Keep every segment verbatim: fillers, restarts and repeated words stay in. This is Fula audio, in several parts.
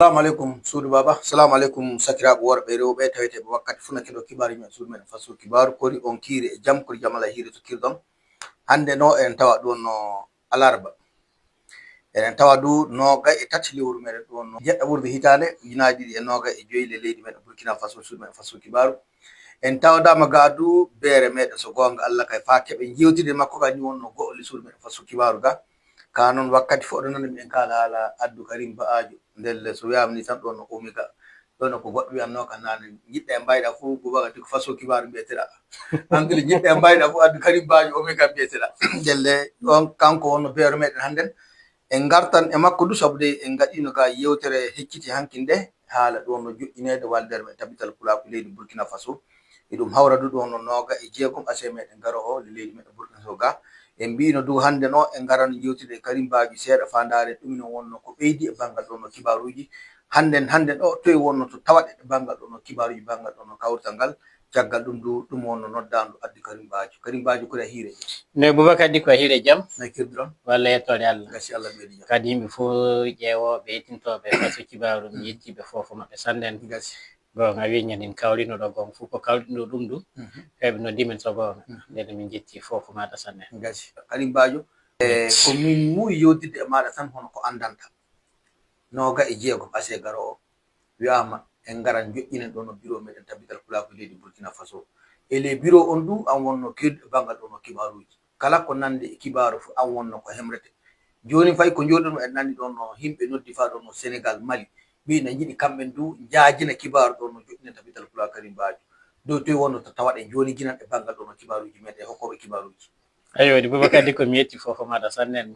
Salamu aleykum suudu baaba. Salamu aleykum sakiraaɓe worɓe e rewɓe taweteeɓe wakkati fuu na keɗo kibaaru men suudu men faso kibaaru. Kori on kiiri e jam, kori jam ala hiire to kirɗon. Hannde no en tawa ɗon no alarba. Eɗen tawa du noogay e tati lewru meɗen ɗon no jeɗɗa ɓurde hitaande ujunaaji ɗiɗi e noogay e joyi le leydi meɗen Burkina Faso, suudu meɗen Faso kibaaru. En tawdaama ga du beere meɗen so goonga Allah kay faa keɓe jewtide makko ga ni wonno go'o le suudu meɗen Faso kibaaru ga. Ka noon wakkati fof oɗon nana mbiɗen kaala haala Abdou Karim Ba'ajo. Ndelle so wiyaama ni tan ɗon no Omega. Ɗon ko goɗɗo wiyatnoo ka naane, "Njiɗɗa e mbayɗa fof Boubacar Dicko faso kibaaru mbiyeteɗa." Hankadi njiɗɗa e mbayɗa fof Abdou Karim Ba'ajo Omega mbiyeteɗa. Ndelle ɗon kanko wonno beero meɗen hannden. En ngartan e makko du sabu de en ngaɗino ga yewtere hecciti hankin de haala ɗon no joƴƴineede waldere men tabital pulaaku leydi Burkina Faso. Eɗum hawra du ɗon no nooga e jeegom ase meɗen garo o le leydi meɗen Burkina Faso ga. En mbino du hannde no en ngarano jewtide e Karim Ba'ajo seeɗa faa ndaare ɗum no wonno ko ɓeydi e banngal ɗon no kibaaruuji. Hannden, hannden ɗo, toy wonno to tawaɗe e banngal ɗon no kibaaruuji, banngal ɗon no kawrital ngal. Caggal ɗum du, ɗum wonno noddaandu Abdou Karim Ba'ajo. Karim Ba'ajo, kori a hiire jam. Ne Boubacar Dicko a hiire jam. Na kirdiron. Walla yettoode Allah. Gasi Allah ɓeydi jam. Kadi yimɓe fof ƴeewooɓe, hettintooɓe faso kibaaru, mi yettii ɓe fof maɓɓe sannden. Gasi. Goonga, a wiyi ñanden kawrino ɗo goonga fof ko kawrino ɗum du. Mhm. Heɓe noddi men so goonga. Mhm. Ndeen min njetti fof ko maaɗa sanne. Gasi. Karim Ba'ajo, e ko min muuyi yewtidde e maaɗa tan hono ko anndanta. Nooga e jeegom ase garo o, wiyaama en ngaran joƴƴinen ɗo no biro meɗen tabital pulaaku leydi Burkina Faso. E le biro on du, an wonno keedu e banngal ɗo no kibaaruuji. Kala ko nande e kibaaru fof, an wonno ko hemrete. Jooni fay ko njooɗon eɗen nandi ɗon no yimɓe noddi faa ɗon no Senegal, Mali. Ɓe ina njiɗi kamɓen du njaajina kibaaru ɗon no joƴƴina tabital pulaaku Karim Ba'ajo. Dow toy wonno to tawaɗen jooni ginan e banngal ɗon no kibaaruuji meɗen e hokkooɓe kibaaruuji. Ayo, di Boubacar Dicko mi yetti fof ko maaɗa sanne.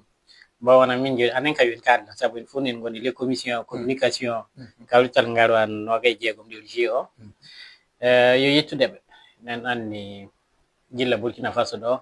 Mbo wona min jooni anen kay en kaarda sabu en fof en ngoni les commissions communication. Mhm. Kawrital ngaru an nooga e jeegom ɗiɗi G O. Mhm. Eh, yo yettude ɓe. Nen anni gilla Burkina Faso ɗo,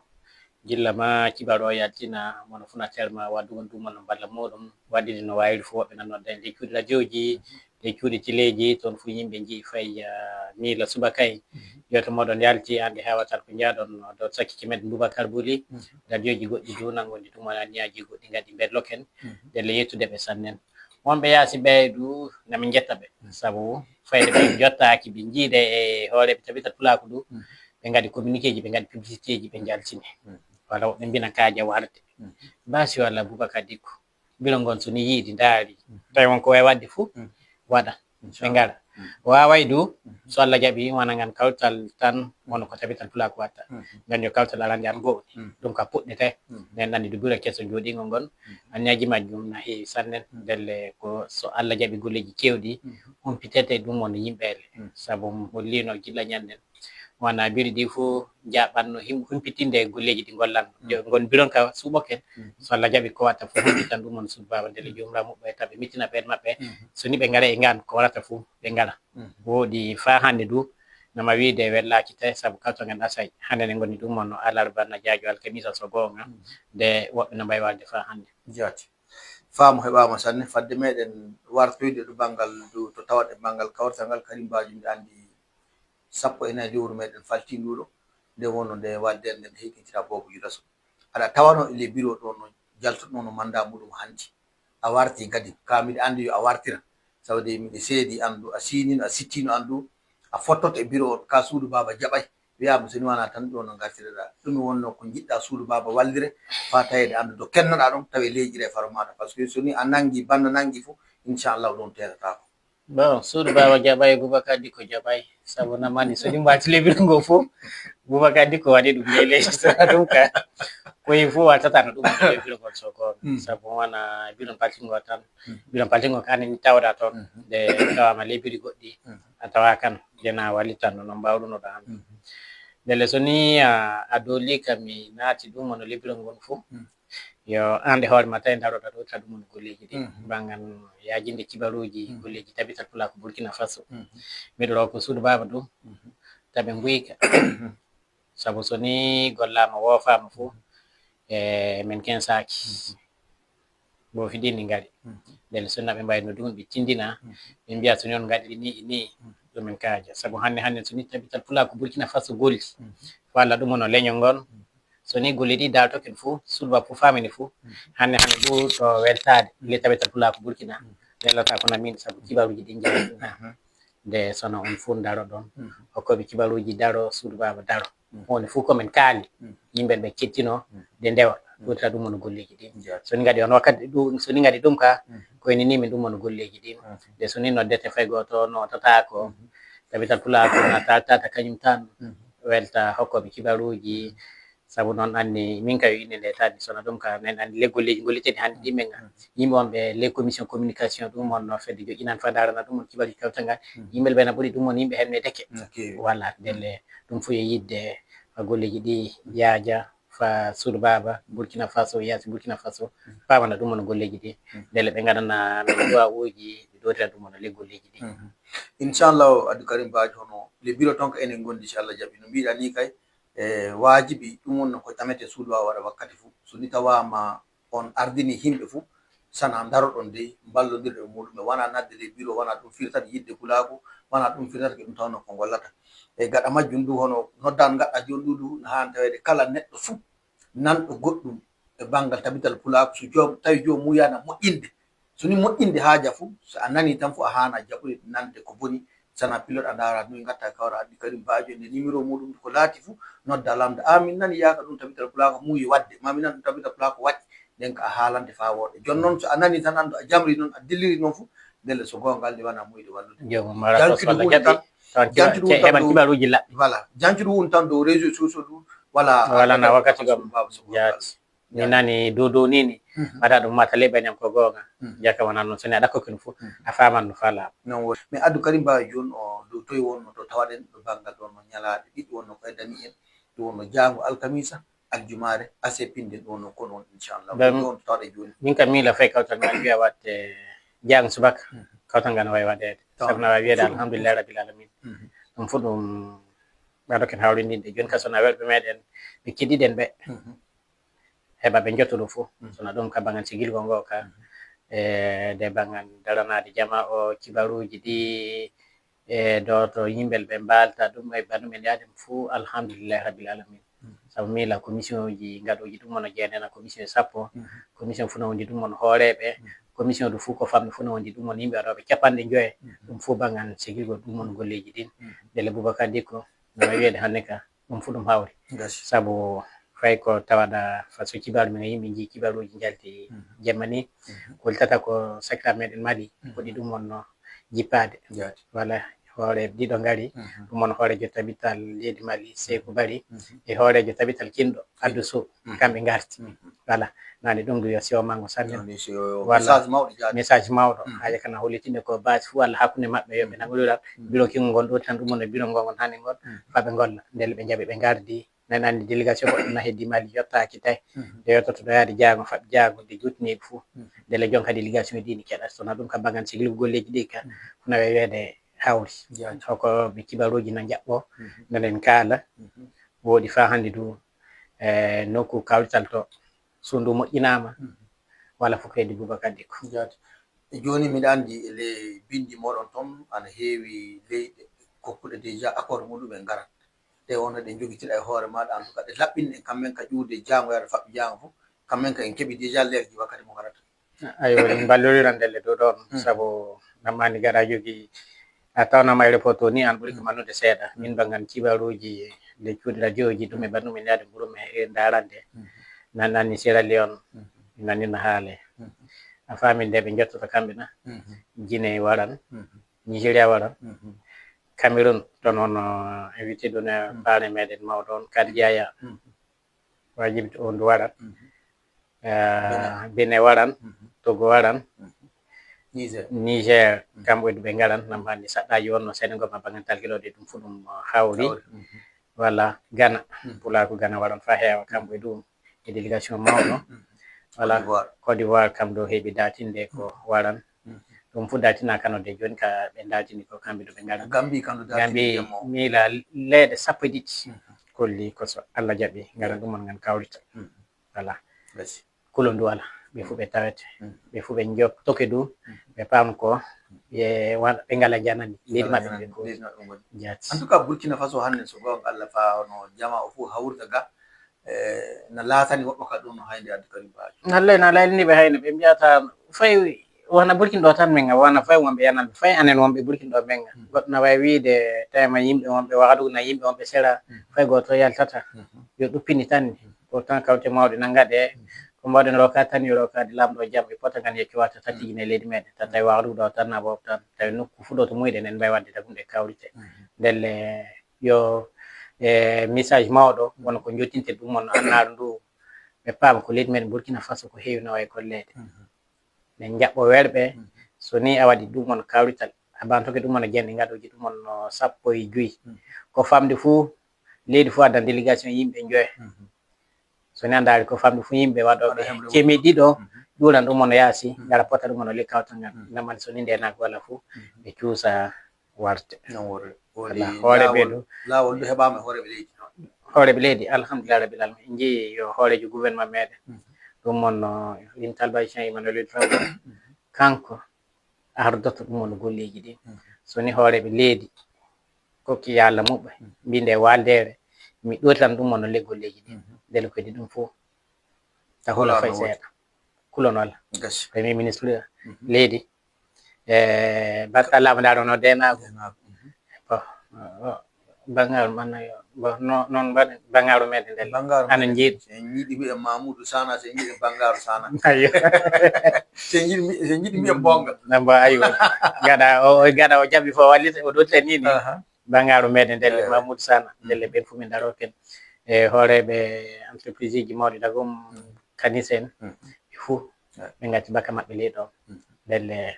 gilla ma kibaaru o yaltina, mono fuu na terma, waddu on ɗum, on mballa muɗum, waɗde no waawiri fof, woɓɓe nan nodda e ley cuuɗi radioji, ley cuuɗi teleji, toon fof yimɓe njiyi fay, ah, miila subaka en. Mhm. Yewte mooɗon yalti, hannde heewataa ko njaaɗon ɗo sakkike men Boubacar Bouli, mhm, radioji goɗɗi du nan ngondi ɗum, wona anniyaji goɗɗi ngaɗi mbeɗ loken, mhm, ndelle yettude ɓe sannen. Wonɓe yaasi ɓe du, na min njetta ɓe, mhm, sabu fayde ɓe jottaaki, ɓe njiide e hooreeɓe tabital pulaaku du, mhm. Ɓe ngaɗi communiqué ji, ɓe ngaɗi publicité ji, ɓe njaltini. Mhm. Walla woɓɓe mbina kaaja warde. Mhm. Basi walla Boubacar Dicko. Biro ngon so ni yiidi, ndaari. Mhm. Tawi won ko wawi waɗde fof, mhm, waɗa. Ɓe ngara. Mhm. Waaway du, mhm, so Allah jaɓi, wona ngan kawtal tan, mhm, wona ko tabital pulaaku watta. Mhm. Ngan yo kawtal alande an goo. Mhm. Ɗum ka puɗɗete. Mhm. Nden nani du biro keso jooɗingol ngon. Mhm. Anniyaji majjum na heewi sanne. Mhm. Ndelle ko so Allah jaɓi golleji kewɗi, mhm, humpitete ɗum won yimɓeele. Mhm. Sabu mo hollino gilla ñanden. Wona biri ɗi fof jaɓanno him-, humpitinde e golleji ɗi ngollanno. Mm. Yo ngon biron ka suɓoken. Mm. So Allah jaɓi ko watta fof humpitan ɗum on suudu baaba ndelle jomra muɓɓo e taɓe mittina ɓen maɓɓe. Mm. So ni ɓe ngara e ngan ko warata fof ɓe ngara. Mm. Woɗi faa hannde du nama wiide wellaaki tawi sabu kala to ngan asay hannde ne ngoni ɗum on no alarba na jaajo alkamisa so goonga. Mm. Nde woɓɓe no mbawi walde faa hannde. Jaati. Faamu heɓaama sanne. Fadde meɗen wartoyde ɗo banngal du, to tawat e banngal kawrital ngal Karim Baajo, mbiɗa anndi sappo e nayi lewru meɗen falti nduɗo, nde wonno nde waddere nden heyɗintira Boobo Juuta Sow. Aɗa tawano e le bureau ɗo no jaltuɗo no manda muɗum hanti. A warti kadi, ka mbiɗa anndi yo a wartiran. Sabu de miɗo seedi an du, a siinino, a sittino an du, a fottoto e bureau o, ka suudu baaba jaɓay. Wiyaama so ni wona tan ɗo no ngartireɗa. Ɗum wonno ko njiɗɗa suudu baaba wallire, faa taweede anndu do kennoɗa ɗum, tawi leyɗi ɗe faro maɗa. Par ce que so ni a nangi, banda nangi fof, inchallahu ɗum teetatako. Bon, suudu baaba jaɓay, Boubacar Dicko jaɓay. Sabu namani so ɗum wati lebiro ngo fof, Boubacar Dicko waɗi ɗum ley leydi. So ɗum ka, ko e fof watata no ɗum lebiro ngol so ko. Mm. Sabu wona biɗon paltingo tan. Mm. Biɗon paltingo kan ni tawda toon. Mm. Nde tawama lebiri goɗɗi, mm, a tawa kan, jena wali tan no mbawruno ɗo an. Mm. Ndelle so ni a, a doli kam mi naati ɗum wona lebiro ngon fof. Mm. Yo an e hoore ma tawi daroɗa ɗo ta ɗum woni golleji ɗi. Mhm. Bangan yaajinde kibaruuji, mhm, golleji tabital pulaaku Burkina Faso. Mhm. Miɗo ɗo ko suudu baaba ɗum. Mhm. Taɓe nguyka. Mhm. Sabu so ni gollaama woofaama fof, e men kensaaki. Mhm. Boofi ɗi ni ngari. Mhm. Ndelle so naɓe mbayno ɗum ɓe tindina, mhm, ɓe mbiya so ni on ngaɗiri ni e ni, mhm, ɗo men kaaja. Sabu hannde, hannde so ni tabital pulaaku Burkina Faso golli. Mhm. Walla ɗum woni leñol ngol. Mhm. So ni golle ɗi daaltoken fof, suudu baaba fof faamini fof, mm, hannde, hannde ɗo to weltaade, mm, le tabital pulaaku Burkina, mm, Lelata ko na min sabu kibaruuji ɗin jeyi ɗum. Nde sono on fof ndaro ɗon, hokkooɓe kibaruuji daro, suudu baaba daro. Woni fof ko men kaali. Yimɓe ɓe kettino de ndewa. Ɗutira ɗum woni golleeji ɗin. So ni ngadi on wakkati ɗum, so ni ngadi ɗum ka, ko ene ni min ɗum woni golleeji ɗin. De so ni noddete fay gooto nootataako. Tabital Pulaaku na tata kañum tan. Welta hokkooɓe kibaruuji. Sabu noon anni min kay o inni nde tani sona ɗum ka men anndi le golleeji golliteɗi hannde ɗi men yimɓe on ɓe les commission communication ɗum on no fedde joƴƴinan fa darana ɗum on kibaruuji kawta ngal. Yimɓe ɓe na ɓuri ɗum on yimɓe hemne deke. Wala ndelle ɗum fof yo yidde fa golleeji ɗi yaaja fa suudu baaba Burkina Faso yaasi Burkina Faso pamana ɗum on golleeji ɗi. Ndelle ɓe ngaɗana men duwa uji ɓe ɗotira ɗum on le golleeji ɗi. Inchallah. Abdou Karim Badio hono le bureau ton ko enen gondi si Allah jaɓi no mbiɗa ni kay. E waajibi ɗum wonno ko ƴamete suudu waawa waɗa wakkati fof. So ni tawaama on ardini yimɓe fof, sana ndaroɗon dey mballondirɗo e muɗum e wona nadde ley biro wona ɗum firtata yidde pulaaku, wona ɗum firtata ko ɗum tawno ko ngollata. E gaɗa majjum ndu hono noddan gaɗa jooni ndu ndu no haani taweede kala neɗɗo fof nanɗo goɗɗum e banngal tabital pulaaku so joom tawi joom mum yana moƴƴinde. So ni moƴƴinde haaja fof so a nani tan fof a haana jaɓude nande ko boni. Sana pilote a ndaara ɗum gatta kawra addi Karim Badio nde numéro muɗum ko laati fof nodda lamda a min nani yaaka ɗum tabital pulaaku muuyi waɗde ma min nani ɗum tabital pulaaku waɗi. Nden ko a haalande faa wooɗe jooni noon so a nani tan anndu a jamri noon a dilliri noon fof ndelle so goonga aldi wona muuyde wallude. Jancude woni tan jancude woni tan dow voilà jancude woni tan dow réseau sociaux ɗum wala wala na wakkati gam jaati. Mi nani dow dow ni ni mbaɗa ɗum mata leɓɓe ñam ko goonga. Jaka wona noon so ni a ɗakkoke no fof a faman no faa laaɓa. Non woni mais addu Karim Badio jooni o dow toye wonno to tawaɗen ɗo banngal ɗon no ñalaaɗe ɗiɗi wonno ko eddani en ɗum wonno jaango alkamisa aljumaare ase pinden ɗum wonno kono on inchallah ɗum on to tawaɗen jooni. Min kam miila fay kawtal mi alwiya watte jaango subaka kawtal ngal no wawi waɗeede sabu no wawi wiyeede alhamdulillahi rabbil alamin. Ɗum fof ɗum ɓaɗo ken hawrindinde jooni ka sona welɓe meɗen ɓe keɗiɗen ɓe heɓa ɓe jotto ɗo fof sona ɗum ka bangan sigilgo ngo ka e de bangan daranaade jama o kibaruuji ɗi e do to yimɓe ɓe mbaalta ɗum e ɓandu men yaade ɗum fof alhamdulillahi rabbil alamin. Sabu miila commission uji ngaɗooji ɗum wona jeenena commission sappo commission fof no wondi ɗum won hooreeɓe commission du fof ko famɗi fof no wondi ɗum won yimɓe arooɓe capanɗe joye. Ɗum fof bangan sigilgo ɗum won golleeji ɗin ndele Boubacar Dicko no wawi wiyeede hannde ka ɗum fof ɗum hawri. Sabu fay ko tawaɗa façon kibaru men yimɓe jii kibaruji jalti jemma ni. Koli tata ko secta meɗen Mali koɗi ɗum wonno jippaade. Wala hoore ɗiɗo ngari ɗum won hoorejo tabital leydi Mali Seeku Bari e hoorejo tabital kinɗo Addu Sow. Kamɓe ngarti wala nani ɗum du yo siwo mango sanne. Wala message mawɗo haja kana hollitinde ko base fof walla hakkunde maɓɓe yoɓe nangoliral biro kingo ngon ɗo tan ɗum wonno biro ngo ngon hande ngol. Faɓe ngolla ndelle ɓe jaaɓi ɓe ngardi. Nani anndi délégation goɗɗo na heddi Mali yottaaki tawi nde yottoto ɗo yaade jaago faɓi jaago nde juutiniiɓe fof ndele jonka délégation ɗi ne keɗa sona ɗum ka bangan sigilgo golleeji ɗi ka funa weweede hawri hoko ɓe kibaruuji na jaɓɓo nde nden kaala. Wooɗi faa hannde du e nokku kawrital to so ndu moƴƴinaama wala fof ko heddi Boubacar Dicko. E jooni miɗa anndi e le binndi moɗon toon ana heewi leyɗe kokkuɗe déjà accord muɗum en ngarat ɗe wonno ɗe njogitira e hoore maaɗa en tout cas ɗe laɓɓinɗe kamɓen ka ƴuwde jaango yaade faɓɓi jaango fof kamɓen ka en keɓi déjà leerji wakkati mo ngarata. Aywa ɗum mballoriran ndelle dow ɗoon sabu nammaani gara jogi a tawnama aéroport to ni an ɓuri ko mannude seeɗa min bangan kibaruuji nde cuuɗi radioji ɗum e banndum en yaade mburum e ndarande nan anni Sierra Leone nanino haale a faami nde ɓe njottota kamɓe na Guinée waran Nigeria waran Cameroun toon on invité ɗum e paane meɗen mawɗo on Kadi Yaya wajibi on ndu waran Benin waran Togo waran Niger kamɓe ɓe ngaran nam hannde saɗɗaji wonno Senegal ma bangantal kilode ɗum fof ɗum hawri walla Ghana pulaaku Ghana waran fa heewa kamɓe ɗum e délégation mawɗo walla Côte d'Ivoire kam ɗo heeɓi datinde ko waran ɗum fof datina kano de joni ka ɓe datini ko kamɓe ɗo ɓe ngara Gambi kam ɗo Gambi miila leeɗe sappo e ɗiɗi kolli ko so Allah jaɓi ngara ɗum on ngan kawrita voilà kulondu ala ɓe fof ɓe tawete ɓe fof ɓe jok toke du ɓe paam ko ɓe ngala janani leydi maɓɓe ɓe ko jaati en tout cas Burkina Faso hannde so goonga Allah fa no jama o fof hawrita ga na laatani woɓɓe ka ɗum no hayde Abdou Karim Badio. Hallay na laylini ɓe hayno ɓe mbiyata fay Wona Burkina ɗo tan min, wona fay wonɓe yananɓe, fay anen wonɓe Burkina ɗo min. Goɗɗo na wawi wiide, tawima yimɓe wonɓe Wagadugu na yimɓe wonɓe sera, fay goto yaltata. Yo ɗuppini tan ni. Ko tan kawte mawɗe nan gaɗe. Ko mbawɗen roka tan yo rokade lamɗo jam e pota ngan yecco wata tatiji ne leydi meɗen. Tan tawi Wagadugu ɗo tan na boob tan. Tawi nokku fu ɗo to muyɗen en mbawi wadde dagum ɗe kawrite. Ndelle yo, e, message mawɗo wona ko jottinte ɗum on annaru ndu. Ɓe paama ko leydi meɗen Burkina Faso ko heewi nawa e golleede. Ɓe jaɓɓo werɓe, so ni a waɗi ɗum on kawrital, a bantoke ɗum on e jenɗe ngaɗooji ɗum on no sappo e joyi. Ko famde fuu, leydi fuu addan délégation yimɓe joya. So ni a ndaari ko famde fuu yimɓe waɗooɓe cemi ɗiɗo, ɗuuran ɗum on yaasi, ngara pota ɗum on le kawtal ngal. Namani so ni ndenaaka wala fuu, ɓe cuusa warte. Non wori. Wala hoore ɓe ɗo. Laawol ɗo heɓaama e hooreɓe leydi noon. Hooreɓe leydi, alhamdulillah rabbil alamin. En njii yo hoorejo gouvernement meɗen. Ɗum on no ɗin talba Cheikh Emmanuel Traoré. Kanko ardoto ɗum on golleeji ɗin. So ni hooreɓe leydi kokki yo Allah muɓɓe, mbi nde waldere, mi ɗoytan ɗum on le golleeji ɗin. Ndelle ko ɗum fof. Ta hula fay seeɗa. Kulon wala. Premier ministre leydi. E batta laamu ndaaro no denaago. Bon, banngal man, bon, no, noon mbaɗen banngaru meɗen ndelle. Banngaru ana meɗen. Njiiɗi. En njiɗi mbiyen Mamoudou Sana, so en njiɗi banngaru Sana. Ayyo. So en njiɗi mbi-, so en njiɗi mbiyen bonga. Namba ayyo. Gaɗa o, gaɗa o jaɓi fof wallita, o ɗottani ni. Banngaru meɗen ndelle Mamoudou Sana. Ndelle ɓen fof min daro ken. E hooreɓe entreprise ji mawɗi dagum, kanis en, ɓe fof. Ɓe ngacci baka maɓɓe ley ɗon. Ndelle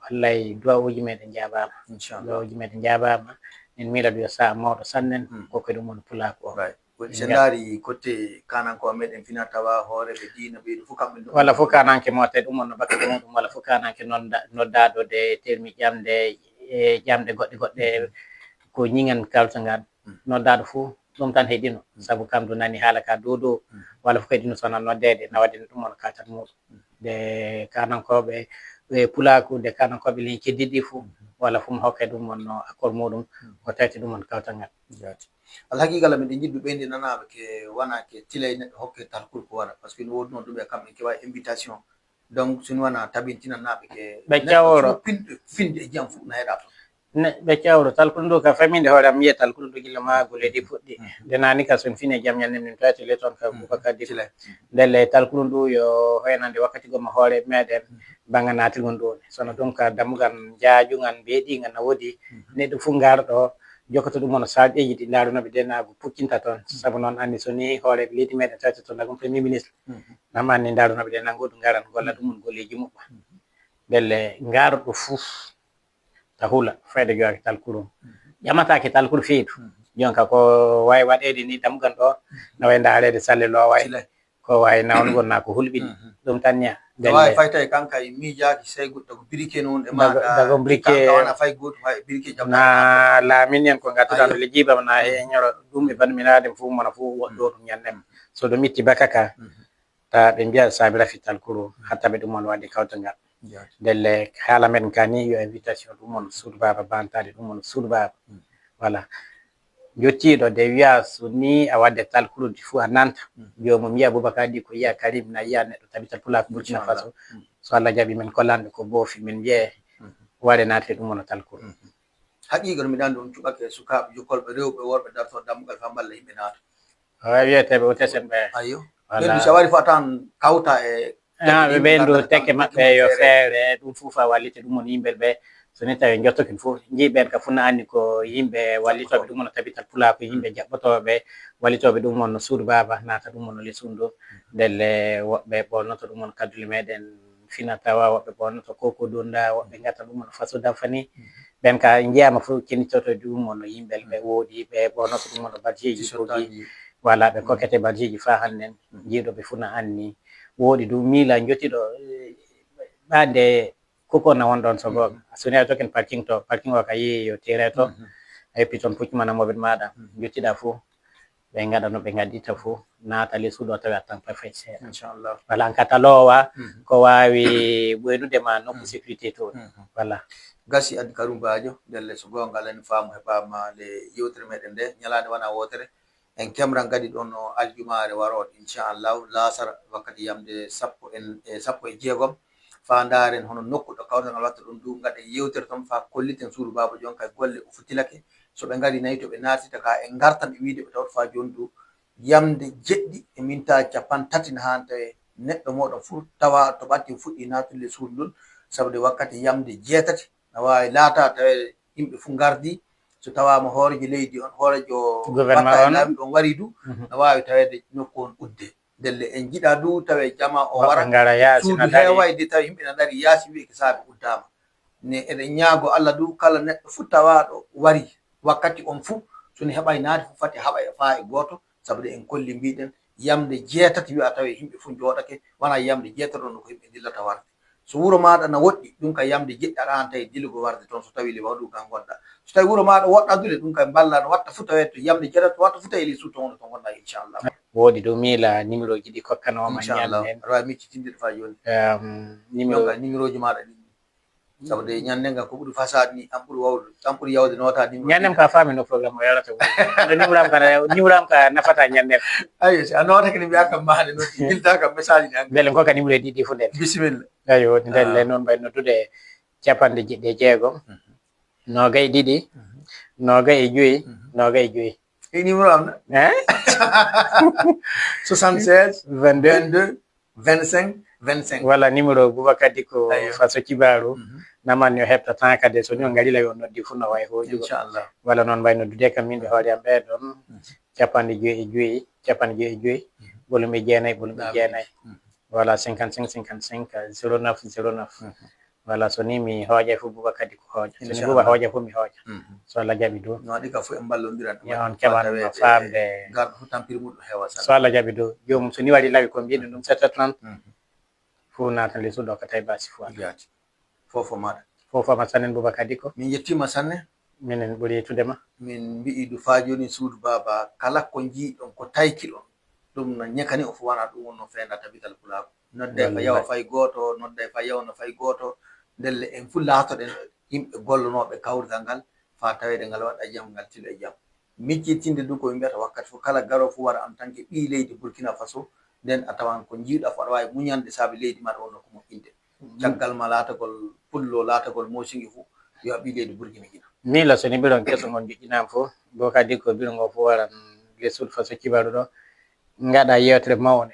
wallay duwawuji meɗen jaabaama. Inchallah. Duwawuji meɗen jaabaama. En miila ɗum yo saha mawɗo sannen, ko ko ɗum woni pulaaku o. Right. Woni so ndaari kotte kananko meɗen fina tawa hooreɓe diina ɓe ɗum fof kamɓe ɗum. Wala fof kananke mo tawi ɗum wonno bakka muɗum, wala fof kananke nodda-, noddaɗo de termi ƴamde, e ƴamde goɗɗe goɗɗe ko ñiŋan kalta ngal. Noddaɗo fof ɗum tan heɗino. Sabu kam ɗum nani haala ka dow dow, wala fof kadi no sona noddeede, na waɗi ɗum wonno kaltat muɗum. De kanankoɓe, e pulaaku, de kanankoɓe leñi keddiɗi ɗi fof, wala fof mo hokke ɗum wonno accord muɗum, ko tawte ɗum won kawtal ngal. Jaati. Alhaqiqa la, miɗen njiɗi ɓeyde nanaɓe ke wona ke tilay neɗɗo hokke talkuru ko wara, parce que no woodi noon ɗum e kamɓe kewa invitation. Donc, so ni wona tabintina naɓe ke ɓe cawro. Finde, finde e jam fof na heɗa toon. Ne, ɓe cawro talkuru ndu ka famille hoore am yiye talkuru ndu gila ma gole ɗi fuɗɗi. Nde nani ka son fine jam ñande min tawete le toon ka Boubacar Diko. Ndelle talkuru ndu yo hoynande wakkati goma hoore meɗen banga natirgo ndu. Sono ɗum ka dammugal jaajugal mbeɗigal na woodi. Neɗɗo fof ngarɗo jokkoto ɗum wona sarɗeji ɗi ndarunoɓe denago puccinta toon. Sabu noon anni so ni hooreɓe leydi meɗen tawete toon dagum premier ministre. Nam anni ndarunoɓe denago ɗum ngaran golla ɗum on golleji muɓɓa. Ndelle ngarɗo fof ta hula fayda jowaaki talkuru. Ƴamatake talkuru feydu. Jonka ko wawi waɗede ni dammugal ɗo na wawi ndaarede salle lo wawi. Ko wawi nawnugol na ko hulɓini. Ɗum tan niya. Wawi fay tawi kanka e miijaaki sey goɗɗo ko birike noon e maɗa. Dago birike. Kanka wona fay gooto fay birike jam. Na laamin en ko ngattuɗa no le jiba na e ñoro ɗum e banminaade fof mona fof woɗɗo ɗum ñande. So ɗum itti baka ka. Ta ɓe mbiya sami rafi talkuru hatta ɓe ɗum on wadde kawtal ngal. Ndelle haala men kani yo invitation ɗum on suudu baba bantade ɗum on suudu baba. Voilà. Jottiiɗo de wiya so ni a wadde talkuruji fof a nanta. Joomum yiya Boubacar Diko yiya Karim na yiya neɗɗo tabital pulaaku Burkina Faso. So Allah jaɓi men kollanɓe ko boofi men wiye ware naate ɗum wona talkuru. Haqiqa no miɗa anndi on cuɓake sukaaɓe jokkolɓe rewɓe worɓe darto dammugal fa mballa yimɓe naata. Wawi wiyeteɓe O T S M ɓe. Ayyo. Ɓendu so a wari fof a tan kawta e Ah, ɓe ɓeydu tekke maɓɓe yo feere, ɗum fof fa wallite ɗum on yimɓe ɓe. So ni tawi jottokin fof, jii ɓen ka funa anni ko yimɓe wallitoɓe ɗum on tabital pulaaku, yimɓe jaɓɓotooɓe, wallitoɓe ɗum on no suudu baaba, naata ɗum on no lesundu. Ndelle woɓɓe ɓonnoto ɗum on kaddule meɗen fina tawa, woɓɓe ɓonnoto koko dunda, woɓɓe ngata ɗum on faso damfani. Ɓen ka jiyama fof kinitoto ɗum on no yimɓe ɓe woodi, ɓe ɓonnoto ɗum on badjeji bogi. Wala ɓe kokkete badjeji fa hannden, jiiɗo ɓe funa anni. Woodi du miila jotiɗo, eh, ɓaade koko na won ɗon so goonga. So ni a token parking to, parking o ka yeeyi yo tere to. A yoppi toon puccu mana mobile maɗa, jottiɗa fof. Ɓe ngaɗa no ɓe ngaɗirta fof, naata le suuɗo tawi a tan pay fay seeɗa. Inchallah. Wala an kata loowa, ko waawi ɓoynude ma nokku sécurité to. Wala. Gasi Addi Karum Bajo, ndelle so goonga alani faamu heɓaama le yewtere meɗen nde, ñalaande wona wootere. En kemran kadi ɗon o aljumaare warooɗo, inchallahu, laasara wakkati yamde sappo en, e sappo e jeegom. faa ndaaren hono nokku ɗo kawtal ngal watta ɗum du, ngaɗen yewtere toon faa kolliten suudu baaba jonka e golle o futilake. So ɓe ngarii nayi to ɓe naatita ka en ngartan e wiide ɓe tawta faa jooni du yamde jeɗɗi e mintaa capan tati na haa tawe neɗɗo mooɗon fuu tawa to ɓatti fuɗɗi naatude suudu ndun, sabu de wakkati yamde jeetati na waawi laata taweede yimɓe fuu ngardii. So tawaama hooreejo leydi on, hooreejo Gouvernement batta e on. Laabi ɗon warii du, Mhm. na waawi taweede nokku on udde. Ndelle en njiɗaa du tawe jama o Woɓɓe wara. Ngara yaasi suudu na dari. Heewayde tawi yimɓe na dari yaasi wi'e ke saabe uddaama. Ne eɗen ñaago Allah du kala neɗɗo fuu tawaaɗo wari wakkati on fuu, so ne heɓay naati fuu fati haɓa e faa e gooto, sabu de en kolli mbiɗen yamde jeetati wi'a tawi yimɓe fuu njooɗake, wona yamde jeetati on ko yimɓe ndillata warde. So wuro maaɗa na woɗɗi, ɗum ka yamde jeɗɗi aɗa an tawi dillugo warde toon so tawi le wawɗu kan ngonɗa. So tawi wuro maaɗa woɗɗa dule, ɗum kay mballa no watta fuu taweede to yamde jeetati watta fuu tawi le suuto on to ngonɗa inchallah. Woodi ɗo miila numéro ji ɗi kokkanooma Inchallah. Ñallen. Aɗa waawi miccitinde ɗo faa jooni. Em, numéro Jonka numéro ji maaɗa ɗin. Sabu de ñande nga ko ɓuri fasaade ni, an ɓuri wawde, an ɓuri yawde noota numéro. Ñande ka faami no programme o yarata. Ande numéro am ka, numéro am ka nafata ñande. Ayo, si a nootake ni mbiya kam maande noon, ilta kam message ni an. Ndelle ko ka numéro ɗiɗi fu nden. Bisimilla. Ayo, ndelle Ah. Noon mbayno dude capanɗe jeɗɗi e jeegom, Mhm. noogay ɗiɗi, Mhm. noogay e joyi, Mhm. noogay e joyi. E numéro am na? Eh? Soixante-seize, Vingt-deux. Vingt-deux, vingt-cinq, vingt-cinq. Walla numéro Boubacar Dicko Ayo. Faso Kibaru. Mhm. Naman yo heɓta tan kadi so ni on ngari lawi on noddi fu no way hoojugo. Inchallah. Walla noon mbayno dude kam min ɓe hoore am ɓe ɗon. Mhm. Capanɗe joyi e joyi, capanɗe joyi e joyi, Mhm. ɓolum e jeenayi, ɓolum e Laabi. Jeenayi. Mhm. Walla cinquante-cinq, cinquante-cinq, zéro neuf, zéro neuf. Mhm. Walla so ni mi hooƴay fu Boubacar Dicko hooƴa. So ni Inchallah. Bouba hooƴa fu mi hooƴa. Mhm. So Allah jaɓi du. No waɗi ka fu en mballondiran. Ya on keɓan no faamde. Garɗo fu tampiri muɗum heewa sala. So Allah jaɓi du. Joomum so ni wari lawi ko mbiɗen ɗum sept heures trente. Mhm. Fu naatan le suuɗo ka tawi basi fu. Jaati. Fofo maɗa. Fofo ma sannen Boubacar Dicko. Min yettima sanne. Minen ɓuri yettude ma. Min mbi'i du faa jooni suudu baaba kala ko njiiɗon ko taykiɗon. Ɗum no ñekani o fu wona ɗum wonno feenda tabital pulaaku. Nodday fa yawa fay gooto, nodday fa yawna fay gooto. Ndelle en fu laatoɗen yimɓe gollonooɓe kawrital ngal faa taweede ngal waɗa jam ngal tilo e jam. Miccitinde du ko min mbiyata wakkati fof kala garo fu wara en tant que ɓii leydi Burkina Faso, nden a tawan ko njiiɗa fu aɗa waawi muñande saabe leydi maɗa wonno ko moƴƴinde. Caggal ma laatagol pullo, laatagol mosingi fu, yo a ɓii leydi Burkina Faso. Miila so ni mbiɗon keso mon joƴƴinaama fof, Boubacar Dicko mbiɗo ngo fof waran le sud faso kibaru ɗo, ngaɗa yewtere mawne.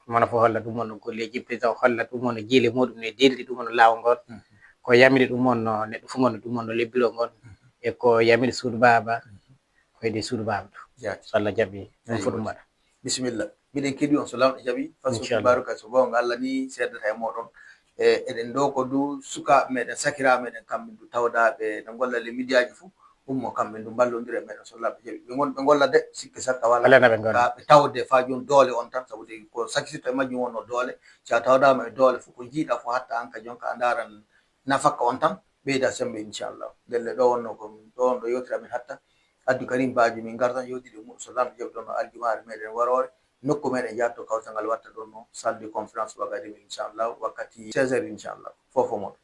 Mono fof holla ɗum wonno golleeji président, holla ɗum wonno jiile muɗum ne dilli ɗum wonno laawol ngol. Ko yamiri ɗum wonno neɗɗo fof wonno ɗum wonno lebbirol ngol. E ko yamiri suudu baaba, ko heedi suudu baaba ɗo. Jaati. So Allah jaɓi, ɗum fof ɗum waɗa. Bisimilla. Miɗen keɗi on so lamɗo jaɓi, faso kibaru ka so goonga Allah ni seddata e moɗon. E, eɗen ɗo ko du sukaaɓe meɗen, sakiraaɓe meɗen, kamɓe du tawdaaɓe no golla le midiyaaji fof, ummo kamɓe du mballondira e meɗen so lamɗo jaɓi. Ɓe ngon-, ɓe golla de, sikke sakka wala. Wala na ɓe golla. Ka ɓe tawde fa jooni doole on tan, sabu de ko sakisitto e majjum wonno doole. Si a tawdaama e doole fof ko jiiɗa fof hatta an ka jonka a ndaran nafakka on tan, ɓeyda sembe inchallah. Ndelle ɗo wonno ko ɗo wonno yewtere amin hatta. Abdou Karim Badji min ngartan yewtide e muɗum so lamɗo jaɓi ɗon no aljumaare meɗen waroore. Nokku meɗen jatto kawtal ngal watta ɗon no salle de conférence Ouagadougou inchallah wakkati seize heures inchallah. Fofo moɗon.